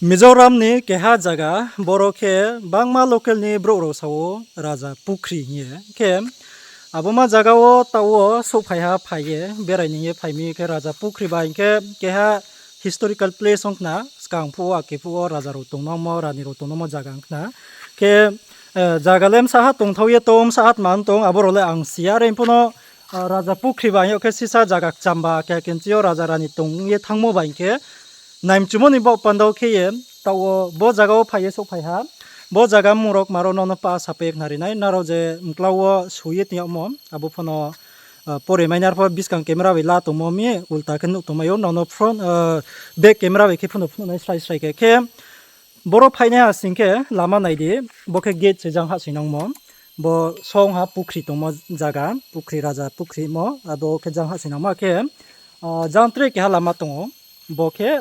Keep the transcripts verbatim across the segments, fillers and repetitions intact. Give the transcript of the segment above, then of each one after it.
Mizoram ni keha zaga, boro khe bangma local ni brouh rao sa ou Raja Pukhri hing ye. Khe abo ma zaga wo taoh wo souhphai ha phai ye, berai ni hing ye phai mi khe Raja Pukhri ba hing khe keha historical place ong khna, skang phuh wo, ake phuh wo raja rao tongnangmo, rani rao tongnangmo zaga ong khna. Khe, eh, zaga le bsa ha tongthao ye tong, bsa ha tma tong, abo rao le ang si ya, are pho no, ah, Raja Pukhri ba hing yag khe sisa zaga kcham ba, keha kenchi yo raja rani tong ye thanngmo ba hing khe, naimchumo ni baoh pandao khe ye, taoh wo bo zaga wo phai ye souhphai ha. Bo zaga mmung rao kma rao no no pa sapai ye khnari nai, nrao je mklau wo soi ye tong yagmo, abo pho no, ah, pore mainar pho buskang camera bai la tongmo mi, ulta khe nuh tongmai ou, nrao no front, ah, back camera bai khe pho no phnuh nai srai srai khe. Khe boro phainai ha sing khe lama nai di, bo khe gate se jang hahsoing nangmo. Bo song ha pukhri tongmo zaga, pukhri, Raja Pukhri mo, abo khe jang hahsoing nangmo khe, ah, jang tre keha lama tong ou, bo khe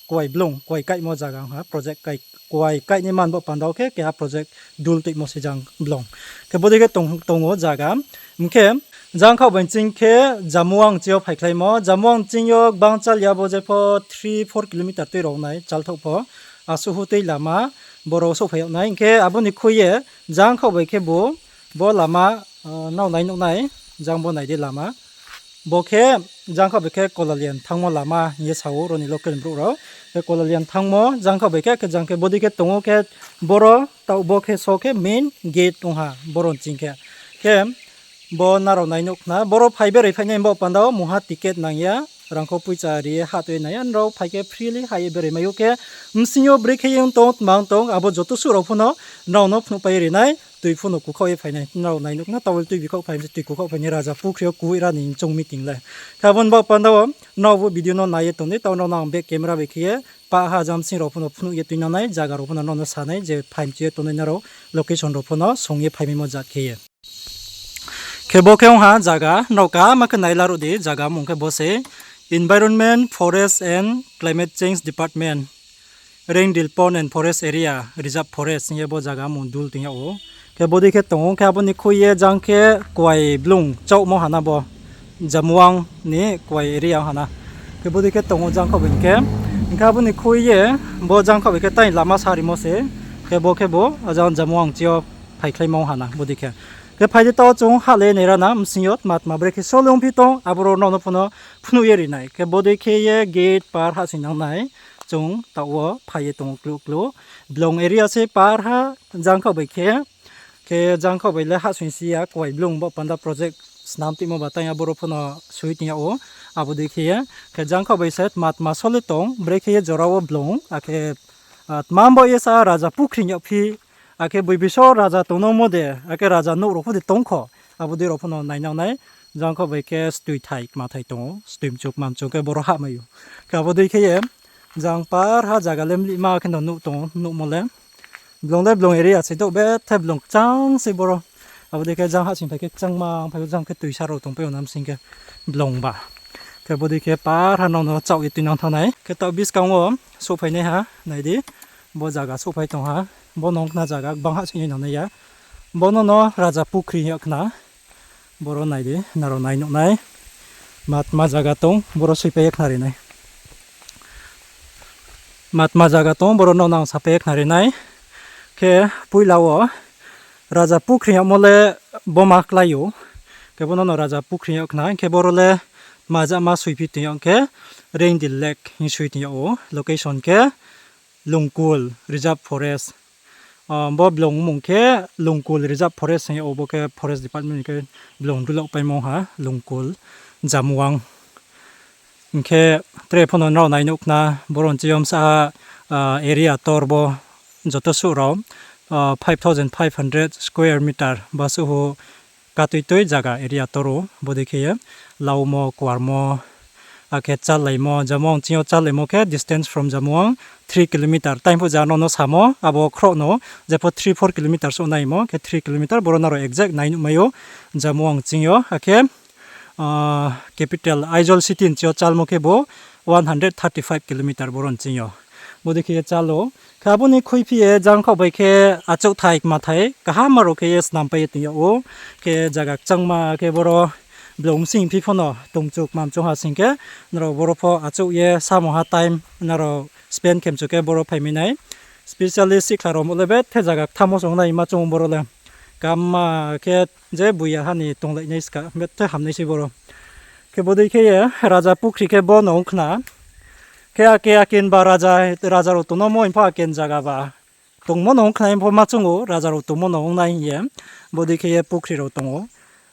kuai blung, kuai kaihmo zaga ong ha, project kai, kuai kaih ni man bo pandao khe keha project dul tuimo se jang blung. Khe bodei khe tong, tong ou zaga. Hing khe jangkhaoh bai ching khe Jamuang ching yo phaikhlaimo. Jamuang ching yo gbang chal ya bo je pho three four kilometer tui rao nai chalthouh pho. Asuh hu tui lama boro souhphai yag nai. Hing khe abo ni khui ye jangkhaoh bai khe bo, bo lama, ah, nrao nai nuh nai, jang bo nai di lama. Bo khe jangkhaoh bai khe Kolalian thanngmo lama hing ye sa ou rao ni local brouh rao. Khe Kolalian thanngmo jangkhaoh bai khe, khe jang khe bodei khe tong ou khe boro taoh bo khe so khe main gate ong ha boro ching khe. Khe bo nrao nai nuh khna, boro phai berai phainai bo pandao mungha ticket nang ya, rangkho poicha ri ye hah tui nai ya, nrao phai khe freely hah ye berai mai ou khe, bsing yo brekhe ye ong tong, tma ong tong, abo joto suh rao pho no nrao no phnuhpai ri nai, tui pho no kukhaoh ye phai nai, nrao nai nuh khna, towel tui bikhaoh phai, tui kukhaoh phai nai, Raja Pukhri yo kui ra ni chung meeting le. Khe abo ni bo pandao, nrao bo video no nai ye tong di, taoh nrao no ang back camera bai khe ye, pah ha jang bsing rao pho no phnuh ye tuinang nai, zaga rao pho no nrao no sa nai, je phai mchu ye tongnai nrao location rao pho no song ye phaimaimo jat khe ye. Khe bo khe ong ha zaga, nrao kaham khe nai laruh di, zaga mmung khe bo se Environment, Forest and Climate Change Department, Raindil Pond and Forest Area, Reserve Forest hing ye bo zaga mmung dul tong yag ou. Khe bodei khe tong ou, khe abo ni khui ye jang khe kuai blung chaohmo ha na bo, Jamuang ni kuai area ha na. Khe bodei khe tong ou jangkhaoh bai khe, hing khe abo ni khui ye bo jangkhaoh bai khe tai lama sa rimo se, khe bo khe bo ajang Jamuang ching yo phaikhlaimo ha na bodei khe. Khe phai di taoh chung hah le nai ra na, bsing yo tma tma brekhe sole ongphi tong, aboro nrao no pho no phnuh ye ri nai. Khe bodei khe ye gate par hahsoing nang nai, chung taoh wo phai ye tong ou klu klu. Blung area se par ha, jangkhaoh bai khe, khe jangkhaoh bai le hahsoing si ya, kuai blung bo panda project snam tuimo ba tai aboro pho no soi tong yag ou, abo dei khe ye. Khe jangkhaoh bai se tma tma sole tong, brekhe ye jora wo blung, akhe, ah, tma bo ye sa Raja Pukhri yagphi, akhe boi biso raja tongno mo de, akhe raja nouh rao pho de tong kho, abo dei rao pho no nainang nai, jangkhaoh bai khe stui thai kma thai tong ou, stui mchu kma mchu khe boro hahmai ou. Khe abo dei khe ye, jang par ha zaga le mlihma khe no nuh tong ou, nuhmo le. Blung le blung area se douh bethe blung kchang se boro. Abo dei khe jang hahsoing phai khe kchangma phai ou, jang khe tuisa rao tongpai ou na bsing khe blung ba. Khe abo dei khe par ha nrao no chaoh ye tuinang thanng nai. Khe taoh buskang wo souhphai nai ha, nai di. Bo zaga souhphai tong ha. Bo no ong khna zaga gbang hahsoing nang nai ya. Bo no no Raja Pukhri hing yag khna. Boro nai di, nrao nai nuh nai. Matma zaga tong, boro soipai ye khnari nai. Matma zaga tong, boro nrao no ang sapai ye khnari nai. Khe poila wo Raja Pukhri yagmo le bo ma klái ou. Khe bo no no Raja Pukhri yag khna, khe boro le tma jama soiphi tong yag khe Reindil Lake hing soi tong yag ou. Location khe Lungkul Reserve Forest. Ah, bo blung mmung khe Lungkul Reserve Forest hing yag ou, bo khe Forest Department ni khe blung dulaoh paimo ha, Lungkul, Jamuang. Hing khe tre pho no nrao nai nuh khna, boro ni ching yo bsa ha, ah, area tor bo joto suh rao, ah, five thousand five hundred square meter ba suh hu katui tui zaga area tor ou, bo dei khe ye laumo, kuarmo, akhe chálaimo, Jamuang ching yo chálaimo khe distance from Jamuang three kilometer. Tei pho ja nrao no samo, abo khroh no, jepho three four kilometer souh naimo, khe three kilometer, boro nrao exact nai nuhmai ou, Jamuang ching yo, akhe, ah, capital Aizawl city ni ching yo chalmo khe bo one hundred thirty five kilometer boro ni ching yo. Bo dei khe ye chal ou. Khe abo ni khuiphi ye jangkhaoh bai khe achouhthai kmathai kaham rao khe ye snampai ye tong yag ou. Khe zaga kchangma khe boro blong bsing phi pho no tongmchu kmamchu ha sing khe, nrao boro pho achouh ye samung ha time nrao spend khe mchu khe boro phai mi nai. Specially sikhla rao mo le bethe zaga kthamo se ong nai ma chung boro le. Kamma khe je buiya ha ni tonglai nai ska, bethe hamnai se boro. Khe bodei khe ye raja pukhri khe bo no ong khna. Khe ake aken ba raja, raja rao tongmo hing pho aken zaga ba tongmo no ong khna hing pho ma chung ou, raja rao tongmo no ong nai hing ye. Bodei khe ye pukhri rao tong ou.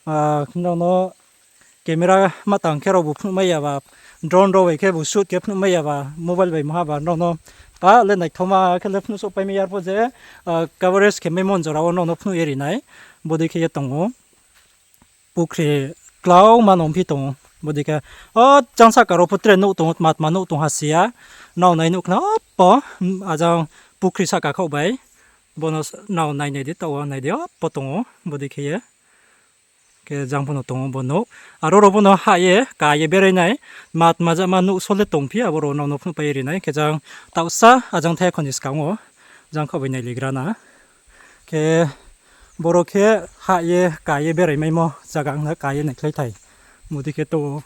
Nrao no camera ma tang khe rao bu phnuh mai ya ba, drone rao bai khe bu shoot khe phnuh mai ya ba, mobile bai maha ba nrao no pa le naithaoma khe le phnuh souhpai mai ya pho je, coverage khe maimo jora wo nrao no phnuh ye ri nai. Bodei khe ye tong ou. Pukhri klauma no phi tong ou. Bodei khe, o, jang sahka rao pho tre nouh tong ou, tma tma nouh tong ha si ya. Nrao nai nuh khna, o, po, ajang pukhri sahka khaoh bai. Bo no nrao nai nai di, taoh wo nai di, o, po tong ou, bodei khe ye. Khe jang pho no tong ou bo nouh. Aro rao pho no hah ye, ka ye berai nai. Tma tma jama nouh so le tongphi, abo rao nrao no phnuhpai ye ri nai. Khe jang taohsa, ajang thai kho ni skang wo. Jang khaoh bai nailigra na. Khe boro khe hah ye, ka ye berai maimo zaga ong na ka ye naikhlai thai. Bodei khe tong ou.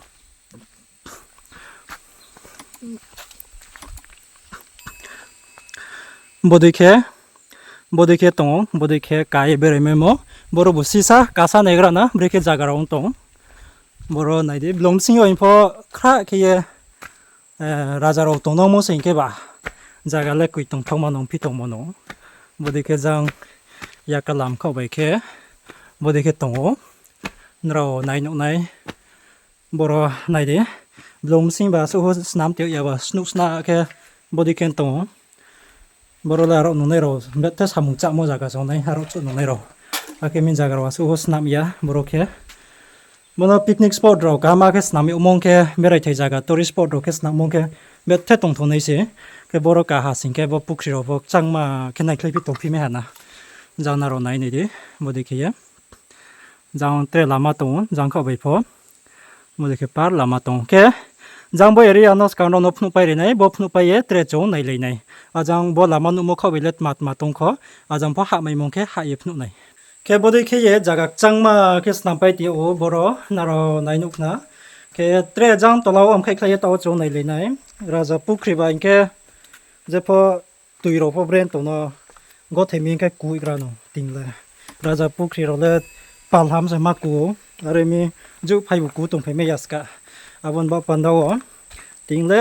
Bodei khe, bodei khe tong ou, bodei khe ka ye berai maimo. Boro bu sisa kasa naigra na, brekhe zaga rao ong tong. Boro nai di, blong bsing yo hing pho khrah khe ye, raja rao tongnangmo se hing khe ba, zaga le koi tongthaoma no phi tongmo no. Bodei khe jang yakalam khaoh bai khe, bodei khe tong ou. Nrao nai nuh nai. Boro nai di. Blong bsing ba suh snam tei ya ba snuh sna khe bodei khe tong ou. Boro le aro nungnai rao, bethe samung chámo zaga se ong nai, aro chuh nungnai rao. Akhe mi zaga rao asuh snam ya, boro khe. Bo no picnic spot rao kaham khe snam yagmo khe, berai thai zaga, tourist spot rao khe snammo khe, bethe tongthou nai se. Khe boro ka ha sing khe bo pukhri rao pho kchangma khe naikhlai phi tongphi mai ha na. Jang nrao nai nai di, bodei khe ye. Jang tre lama tong ou, jang khaoh bai pho. Bodei khe par lama tong ou. Khe, jang bo area no skang rao no phnuhpai ri nai, bo phnuhpai ye tre chung nailai nai. Ajang bo lama nuhmo khaoh bai le tma tma tong kho, ajang pho hahmaimo khe hah ye phnuh nai. Khe bodei khe ye zaga kchangma khe snampai tong ou boro, nrao nai nuh khna. Khe tre jang tola wo mkhaihkhlai ye taoh wo chung nailai nai. Raja pukhri ba hing khe jepho tui rao pho bren tong no, gothai mi hing khe kuigra no ting le. Raja pukhri rao le palham se ma ku ou, are mi juh phai bu ku tongphai mai ya ska. Abo ni baoh panda wo ting le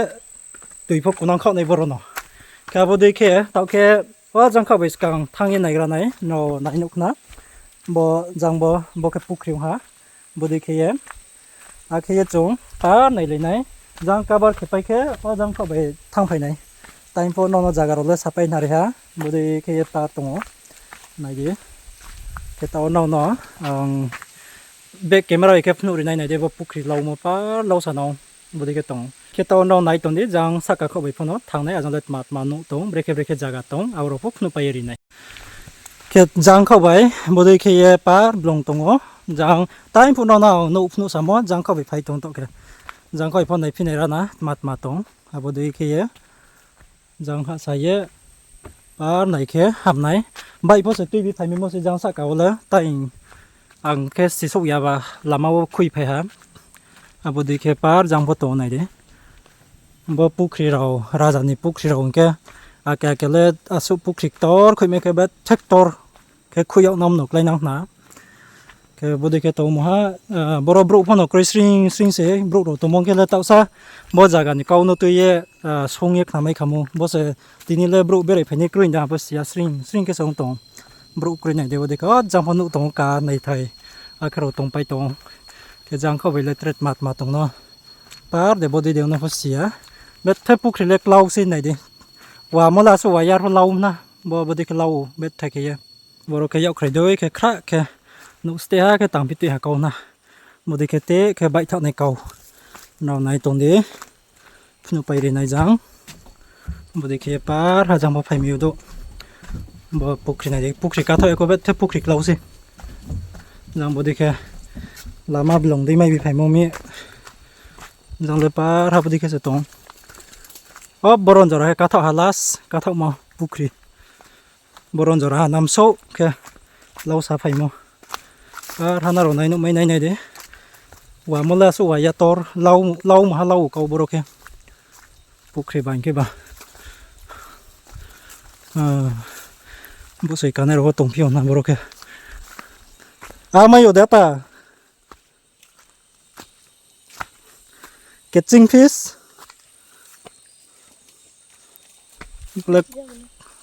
tui pho kunang khaoh nai boro no. Khe abo dei khe taoh khe o jang khaoh bai skang thanng ye naigra nai, nrao nai nuh khna. Bo jang bo, bo khe pukhri ong ha. Bodei khe ye, akhe ye chung par nailai nai. Jang kabar khe pai khe o jang khaoh bai thanngphai nai. Time pho nrao no zaga rao le sapai nari ha. Bodei khe ye par tong ou. Nai di. Khe taoh nrao no ang back camera bai khe phnuh ri nai, nai di, bo pukhri laumo par lau sa no. Bodei khe tong ou. Khe taoh nrao nai tong di, jang sahka khaoh bai pho no thanng nai, ajang le tma tma nuh tong, brekhe brekhe zaga tong, abo rao pho phnuhpai ye ri nai. Khe jang khaoh bai, bodei khe ye par blong tong ou. Jang time phuh no nang nouh phnuh samo, jang khaoh bai phai tong taoh khe. Jang khaoh bai pho naiphi nai ra na, tma tma tong. Abo dei khe ye, jang hahsa ye, par nai khe ham nai. Bike pho se tuibi phai mi mo se jang sahka wo le, tai ang khe sisouh ya ba lama wo khuiphai ha. Abo dei khe par jang pho tong ou nai di. Bo pukhri rao, raja ni pukhri rao hing khe, ake ake le asuh pukhri ktor khuimai khe bethe ktor khe khui yag nam no kláinang khna. Khe bodei khe tongmo ha, boro brouh pho no kroi sring sring se, brouh rao tongmo khe le taohsa bo zaga ni kau no tui ye, song ye khnamai khamo. Bo se tini le brouh berai phainai kroi da, abo si ya sring sring khe se ong tong. Brouh kroi nai de, bodei khe o jang pho nuh tong ou ka naithai. Akhe rao tongpai tong ou. Khe jang khaoh bai le tre tma tma tong no. Par de bodei de no pho si ya. Bethe pukhri le klau se nai di. Wamo le asuh wire pho lau na. Bo bodei khe lau bethe khe ye. Boro khe yakkhrai dei khe khrah khe. Nouh ste ha khe tangphi tui ha kau na. Bodei khe te khe baihthah nai kau. Nrao nai tong di. Phnuhpai ri nai jang. Bodei khe par ha jang pho phai mi ou dou. Bo pukhri nai di. Pukhri kathaoh ya kho bethe pukhri klau se. Jang bodei khe lama blong dei mai bi phaimo mi. Jang le par ha bodei khe se tong. O boron jora khe kathaoh ha last, kathaohmo pukhri. Boron jora ha namsouh khe lau sa phaimo. Par ha nrao nai nuhmai nai nai di. Wamo le asuh wa ya tor, lau, lau maha lau kau boro khe. Pukhri baing khe ba. Bo soi kanai rao wo tongphi yo na boro khe. A mai yo de ta. Catching fish.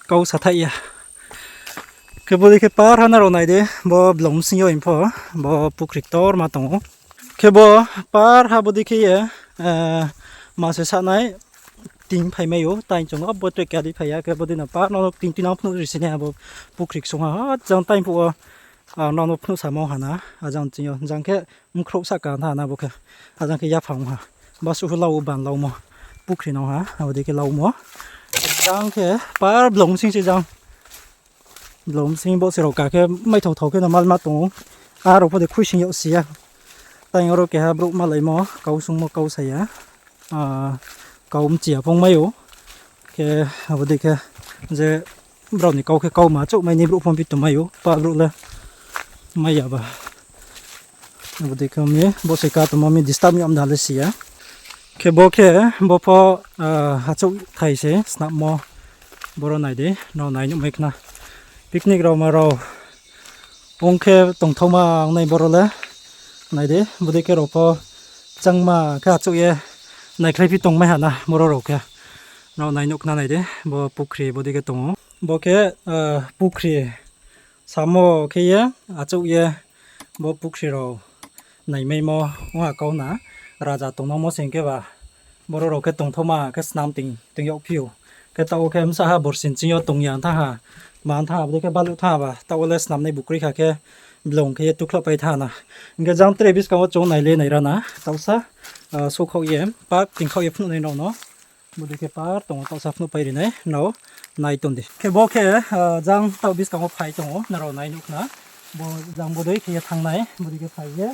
Kau sathaih ya. Khe bodei khe par ha nrao nai di, bo blong bsing yo hing pho, bo pukhri ktorma tong ou. Khe bo par ha bodei khe ye, ma se sahnai, ting phaimai ou, tai chung abo tre kadi phai ya, khe bodei no par no ting tinang phnuh ri si nai ha bo pukhri ksung ha, jang tai phuh wo, nrao no phnuh samo ha na, ajang ching yo, jang khe mkhrouh sahka tha na bo khe, ajang khe yaphang ha, basuh lau ban laumo, pukhri no ha, abo dei khe laumo, jang khe par blong bsing se jang. Blong bsing bo se rao ka khe maithao thao khe no malma tong ou. Aro pho de khuising yag si ya. Tai oro keha brouh malaimo, kau sungmo kau sa ya. Kau mchi ya phong mai ou. Khe abo dei khe je brao ni kau khe kauma chouh mai ni brouh phong phi tongmai ou. Pa brouh le mai ya ba. Abo dei khe mi bo se ka tongmo mi disturb yag mda le si ya. Khe bo khe bo pho, achouh thai se snapmo. Boro nai di, nrao nai nuhmai khna. Picnic rao ma rao ong khe tongthaoma ongnai boro le. Nai di, bodei khe rao pho changma khe achouh ye naikhlai phi tongmai ha na boro rao khe. Nrao nai nuh khna nai di, bo pukhri bodei khe tong ou. Bo khe, pukhri samo khe ye, achouh ye, bo pukhri rao naimaimo ong ha kau na, raja tongnangmo sing khe ba, boro rao khe tongthaoma khe snam ting, ting yagphi ou. Khe taoh wo khe bsa ha borsi ching yo tong ya thanng ha, ma thanng ha, abo dei khe baluh thanng ha ba, taoh wo le snamnai bukroi kha khe, blong khe ye tukhlohpai thanng ha na. Hing khe jang tre buskang wo chung nai le nai ra na, taohsa, souhkhaoh ye, pak tingkhaoh ye phnuh nai nrao no. Bodei khe par tong ou, taohsa phnuh pai ri nai, nrao nai tong di. Khe bo khe, jang taoh buskang wo phai tong ou, nrao nai nuh khna. Bo jang bodei khe ye thanng nai, bodei khe phai ye.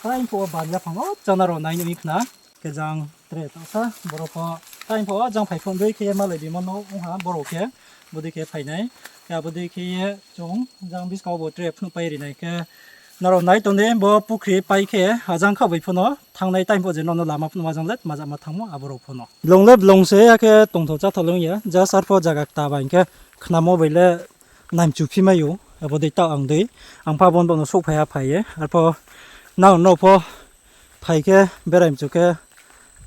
Taing phuh wo ban yaphang wo, jang nrao nai nuh khna. Khe jang tre taohsa, boro pho, taing phuh wo jang phai phung dei khe ye malai bimo no ong ha, boro khe, bodei khe phai nai. Khe abo dei khe ye chung, jang buskang wo bo tre phnuh pai ri nai khe, nrao nai tong di, bo pukhri pai khe, ajang khaoh bai pho no, thanngnai time pho je nrao no lama phnuh ma jang le, maja ma thanngmo abo rao pho no. Blong le blong se, akhe tongthao cháthao le ong ya, just arpho zaga kta ba hing khe, khnamo bai le naimchu phi mai ou, abo dei taoh ang dei, ang pha bon bo no souhphai ha phai ye, arpho nang nrao pho phai khe, berai mchu khe,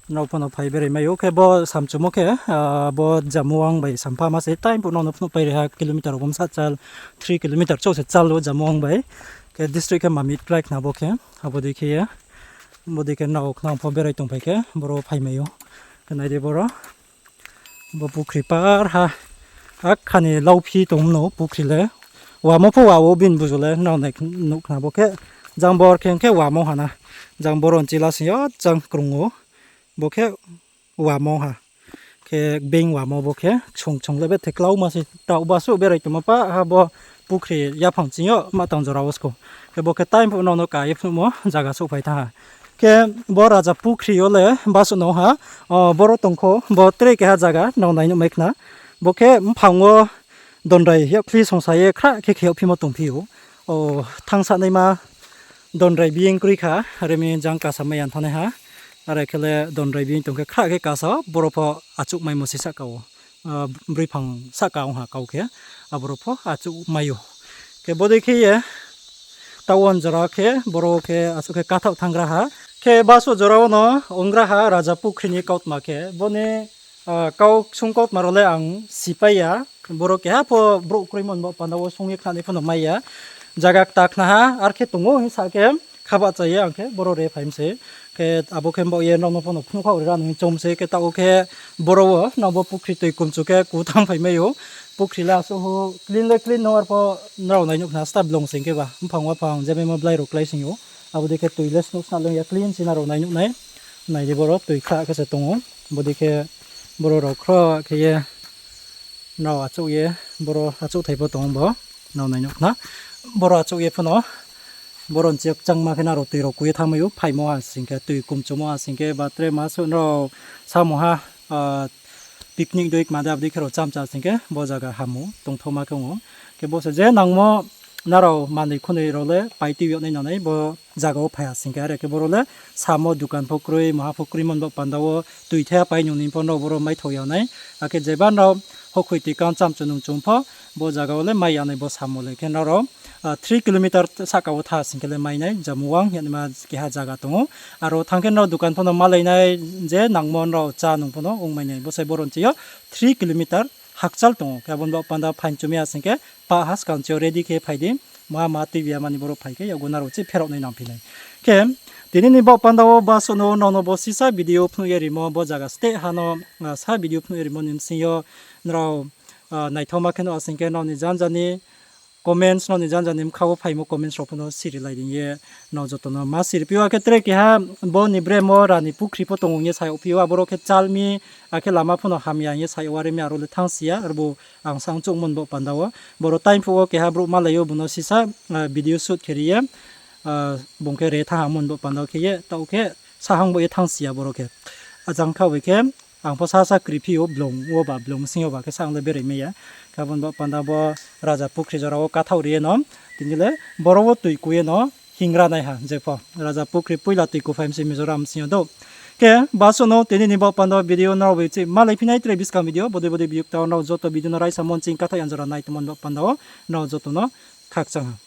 nrao pho no phai berai mai ou, khe bo samchumo khe, bo Jamuang bai Sampha ma se time phuh nrao no phnuh pai ri ha kilometer rao bom sa chal, three kilometer chouh se chal ou Jamuang bai, khe district khe Mamit klái khna bo khe, abo dei khe ye, bodei khe nrao khna pho berai tongphai khe, boro phai mai ou, khe nai di boro. Bo pukhri par ha, akha ni lauphi tong mno pukhri le. Wamo pho wa wo bini buzu le nrao nai nuh khna bo khe, jang bor khe ong khe wamo ha na. Jang boro nchila sing yo jang krung ou. Bo khe wamo ha. Khe being wamo bo khe ksung ksung le bethe klauma se taoh basuh berai tongmo pa ha bo pukhri yaphang ching yo ma tang jora wo skou. Khe bo khe time phuh nrao no ka ye phnuhmo zaga souhphai thanng ha. Khe bo raja pukhri yo le basuh no ha, boro tong kho, bo tre keha zaga nrao nai nuhmai khna. Bo khe mphang wo dondrai yakkhli songsa ye khrah khe khe yagphimo tongphi ou. Thanngsanaima dondrai being kroi kha, are mi jang kasa mai ya thanngnai ha. Are khe le dondrai being tong khe khrah khe kasa, boro pho achouh maimo se sahka wo. Broi phang sahka ong ha kau khe, aboro pho achouh mai ou. Khe bodei khe ye, taoh wo jora khe, boro khe asuh khe kathaoh thanng gra ha. Khe basuh jora wo no ong gra ha raja pukhri ni kautma khe, bo ni, kau ksung kautma rao le ang sipai ya. Boro keha pho brouh kroimo ni baoh panda wo sung ye khnanai pho no mai ya. Zaga kta khna ha, ar khe tong ou hing sa khe, khabahcha ye ang khe boro re phai mi se. Khe abo khe baoh ye nrao no pho no phnuh khaoh ri ra no hing chom se, khe taoh wo khe boro wo nrao bo pukhri toi kumchu khe ku thanngphai mai ou. Pukhri le asuh hu clean le clean no, arpho nrao nai nuh khna sta blong sing khe ba, mphang waphang je maimo blai rao klái sing ou. Abo dei khe toi le snuh sna lung ya clean se nrao nai nuh nai. Nai di boro toi khrah khe se tong ou. Bodei khe boro rao khroh khe ye nrao achouh ye, boro achouhthai pho tong ou bo, nrao nai nuh khna. Boro achouh ye pho no, boro nchi yo kchangma khe nrao toi rao ku ye thanngmai ou, phaimo ha sing khe, toi kumchumo ha sing khe, ba tre ma suh nrao samung ha, picnic dei kma de abo dei khe rao chamcha sing khe, bo zaga ham ou, tongthaoma khe ong ou. Khe bo se je nangmo, nrao manoi khunoi rao le pai tui yag nai nang nai, bo zaga wo phai ha sing khe, are khe boro le samo dukan pho kroi, maha pho kroimo ni baoh panda wo tui thaiha pai nung ni pho nrao boro maithao ya nai. Akhe jeba nrao hokhoi tui kang chamchu nung chung pho, bo zaga wo le mai ya nai bo samo le. Khe nrao, ah, three kilometer sahka wo tha sing khe le mai nai, Jamuang hing ye naima keha zaga tong ou. Aro thanng khe nrao dukan pho no malai nai, je nangmo nrao chá nung pho no ongmai nai. Bo se boro ni chi yo three kilometer hakchal tong ou. Khe abo ni baoh panda phaing chumi ya sing khe, pah ha skang chi yo ready khe phai di, maha maha tuibi ya mani boro phai khe, yakgu nrao chih pherao nai nangphi nai. Khe, tini ni baoh panda wo basuh no nrao no bo sisa video phnuh ye rimo, bo zaga steh ha no, ah, sa video phnuh ye rimo ni bsing yo nrao, ah, naithaoma khe no asing khe nrao ni janja ni comments, nrao ni janja ni bkha wo phaimo comments rao pho no sirilai ri ye, nrao joto no ma siriphi ou. Akhe tre keha bo ni brem wo Rani Pukhri pho tong ong ye sa yagphi ou, aboro khe chal mi, akhe lama pho no hamya hing ye sa yag wari mi, aro le thanngsi ya, arbo ang sa ong chouhmo ni baoh panda wo. Boro time phuh wo keha brouh malai ou, bung no sisa, ah, video shoot khe ri ye, ah, bung khe re thanng ha mo ni baoh panda wo khe ye, taoh khe sahang bo ye thanngsi ya boro khe. Ajang kha bai khe, ang pho sasa kriphi ou, blung wo ba, blung sing yo ba khe sa ang le berai mai ya. Khe abo ni baoh panda bo Raja Pukhri jora wo kathaoh ri ye no, tini le boro wo tui ku ye no hingra nai ha, je pho Raja Pukhri poila tui ku phai mi se Mizoram sing yo do. Khe basuh no tini ni baoh panda wo video nrao bai chih malaiphi nai tre buskang video, bodei bodei video kta wo nrao joto video no raisa mo nching kathaoh yang jora nai tongmo ni baoh panda wo nrao joto no khakchang ha.